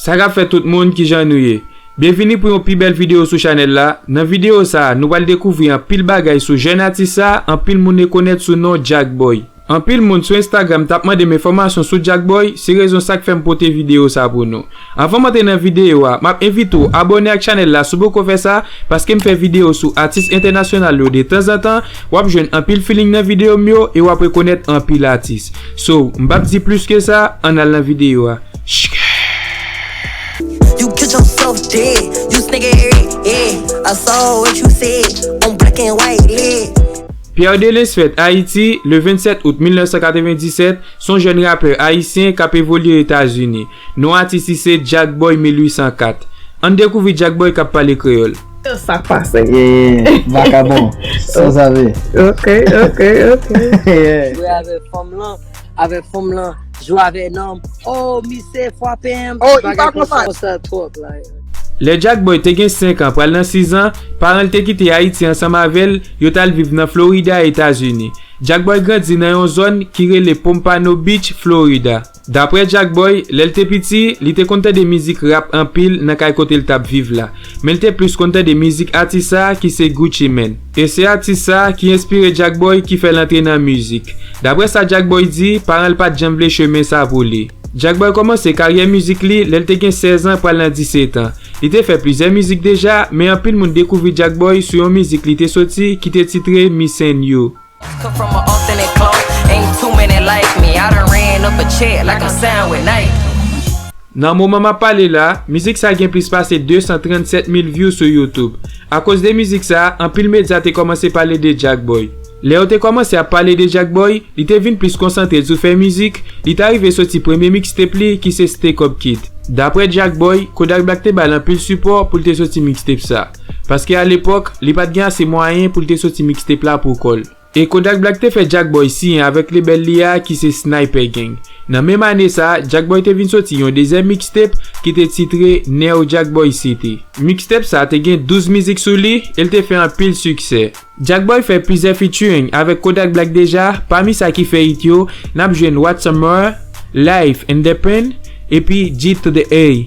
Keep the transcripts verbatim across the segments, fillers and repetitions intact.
Sa k ap fèt tout moun, kijan nou ye? Byenvini pou yon pi bèl videyo sou chanèl la. Nan videyo sa a, nou pral dekouvri anpil bagay sou jèn atis sa a, anpil moun rekonèt sou non Jack Boy. Anpil moun sou Instagram t ap mande m enfòmasyon sou Jack Boy, se rezon sa k fè m pote videyo sa pou nou. Anvan m antre nan videyo a, m ap envite w abòne ak chanèl la si w poko fè sa, paske m fè videyo sou atis entènasyonal yo detanzantan, w ap jwenn anpil feeling nan videyo m yo e w ap rekonèt anpil atis. So, m p ap di plis ke sa, ann al nan videyo a. You killed yourself dead. You snake every head. I saw what you said on black and white lit. Pierre Delens fèt Ayiti le vennsèt out mil nèf san katrevenndisèt, se yon jèn rapè ayisyen k ap evolye Etazini. Non atis li se Jack Boy mil uit san kat. Ann dekouvri Jack Boy k ap pale kreyòl. Sa k pase? Yeah, vakabon, sanzave. Ok, ok, ok. Yeah. Jwe avèk fanm lan, avèk fanm lan, jwe avèk nonm. Oh, misye frape m. Oh, li pa konsa. Konsa twòp, like. Lè Jack Boy te gen senk an, pral nan siz an, paran l te kite Ayiti ansanm avè l, yo t al viv nan Florida, Etazini. Jack Boy grandi nan yon zòn ki rele Pompano Beach, Florida. Daprè Jack Boy, lè l te piti, li te konn tande mizik rap anpil nan kay kote l t ap viv la. Men l te plis konn tande mizik atis sa a ki se Gucci Mane. E se atis sa a ki enspire Jack Boy ki fè l antre nan mizik. Daprè sa Jack Boy di, paran l pa t janm vle chemen sa pou li. Jack Boy kòmanse karyè mizik li lè l te gen sèz an pral nan disèt an. Li te fè plizyè mizik deja, men anpil moun dekouvri Jack Boy sou yon mizik li te soti ki te titre Missing You. Cut from an authentic cloth. Ain't too many like me. I done ran up a check like I'm signed with Nike. Nan moman m ap pale la, mizik sa gen plis pase de san trannsèt mil view sou YouTube. Akoz de mizik sa, anpil medya te kòmanse pale de Jack Boy. Lè yo te kòmanse ap pale de Jack Boy, li te vin plis konsantre sou fè mizik, li ta rive soti premye mixtape li ki se Stay Cop Kid. Daprè Jack Boy, Kodak Black te ba l anpil sipò pou l te soti mixtape sa. Paske alepòk, li pa t gen ase mwayen pou l te soti mixtape la pou kò l. E Kodak Black te fè Jack Boy siyen avèk lebèl li a ki se Sniper Gang. Nan menm ane sa, Jack Boy te vin soti yon dezyèm mixtape ki te titre Neo Jack Boy City. Mixtape sa te gen douz mizik sou li e l te fè anpil siksè. Jack Boy fè plizyè featuring avèk Kodak Black deja, pami sa ki fè hit yo, n ap jwenn What's a More, Life in the Pen, epi G to the A.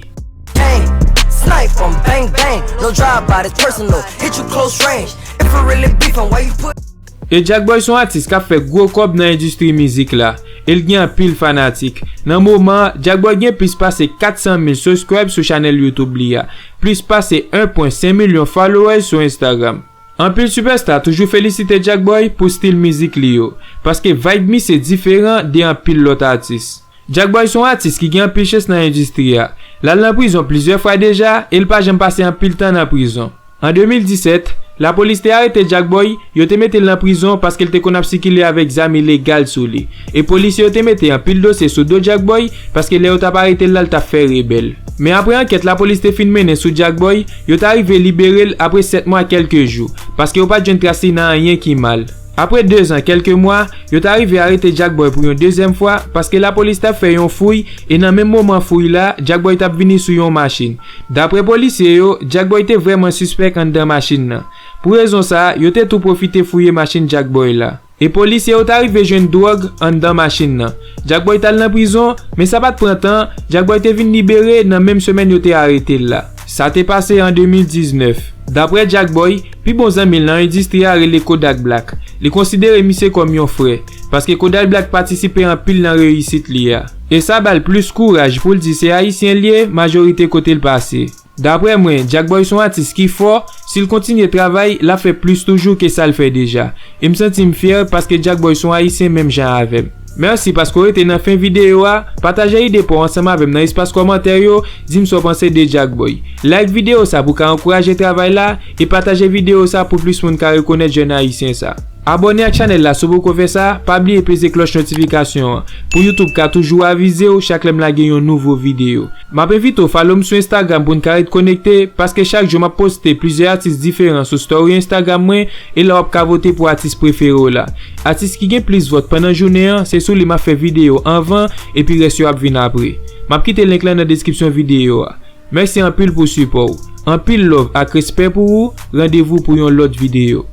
Bang, snipe 'em, bang, bang. No drive by, this personal. Hit you close range. If we really beefing, why you put E Jack Boy se yon atis k ap fè gwo kòb nan endistri mizik la, e l gen anpil fanatik. Nan moman an, Jack Boy gen plis pase kat san mil subscribe sou chanèl YouTube li a, plis pase en pwen senk milyon followers sou Instagram. Anpil sipèsta toujou felisite Jack Boy pou stil mizik li yo, paske vibe misye diferan de anpil lòt atis. Jack Boy se yon atis ki gen anpil chans nan endistri a. L al nan prizon plizyè fwa deja e l pa janm pase anpil tan nan prizon. An de mil disèt, lapolis te arete Jack Boy, yo te mete l nan prizon paske l te konn ap sikile avèk zam ilegal sou li. E polisye yo te mete anpil dosye sou do Jack Boy paske lè yo t ap arete l la, l t ap fè rebèl. Men apre ankèt lapolis te fin mennen sou Jack Boy, yo ta rive libere l apre sèt mwa kèlke jou, paske yo pa t jwenn tras li nan anyen ki mal. Apre dezan kèlke mwa, yo ta rive arete Jack Boy pou yon dezyèm fwa, paske lapolis t ap fè yon fouy, e nan menm moman fouy la, Jack Boy t ap vini sou yon machin. Daprè polisye yo, Jack Boy te vrèman sispèk anndan machin nan. Pou rezon sa a, yo te tou pwofite fouye machin Jack Boy la. E polisye yo ta rive jwenn dwòg anndan machin nan. Jack Boy t al nan prizon, men sa pa t pran tan, Jack Boy te vin libere nan menm semèn yo te arete l la. Sa te pase an de mil diznèf. Daprè Jack Boy, pi bon zanmi l nan endistri a rele Kodak Black. Li konsidere misye kòm yon frè, paske Kodak Black patisipe anpil nan reyisit li a. E sa ba l plis kouraj pou l di se Ayisyen l ye, majorite kote l pase. Daprè mwen, Jack Boy se yon atis ki fò, si l kontinye travay, l ap fè plis toujou ke sa l fè deja. E m santi m fyè paske Jack Boy se yon Ayisyen menm jan avè m. Mèsi paske w rete nan fen videyo a, pataje ide pa w ansanm avè m nan espas kòmantè yo, di m sa w panse de Jack Boy. Like videyo sa pou w ka ankouraje travay la, e pataje videyo sa pou plis moun ka rekonèt jèn Ayisyen sa. Abòne ak chanèl la si w poko fè sa, pa bliye peze klòch notifikasyon an, pou YouTube ka toujou avize w chak lè m lage yon nouvo videyo. M ap envite w follow m sou Instagram pou n ka ret konekte, paske chak jou m ap poste plizyè atis diferan sou story Instagram mwen, e la w ap ka vote pou atis prefere w la. Atis ki gen plis vòt pandan jounen an, se sou li m ap fè videyo anvan, epi rès yo ap vin apre. M ap kite link lan nan deskripsyon videyo a. Mèsi anpil pou sipò w. Anpil love ak respè pou ou, randevou pou yon lòt videyo.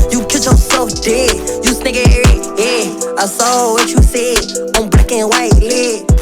You killed yourself dead. You snake every head. I saw what you said on black and white lit.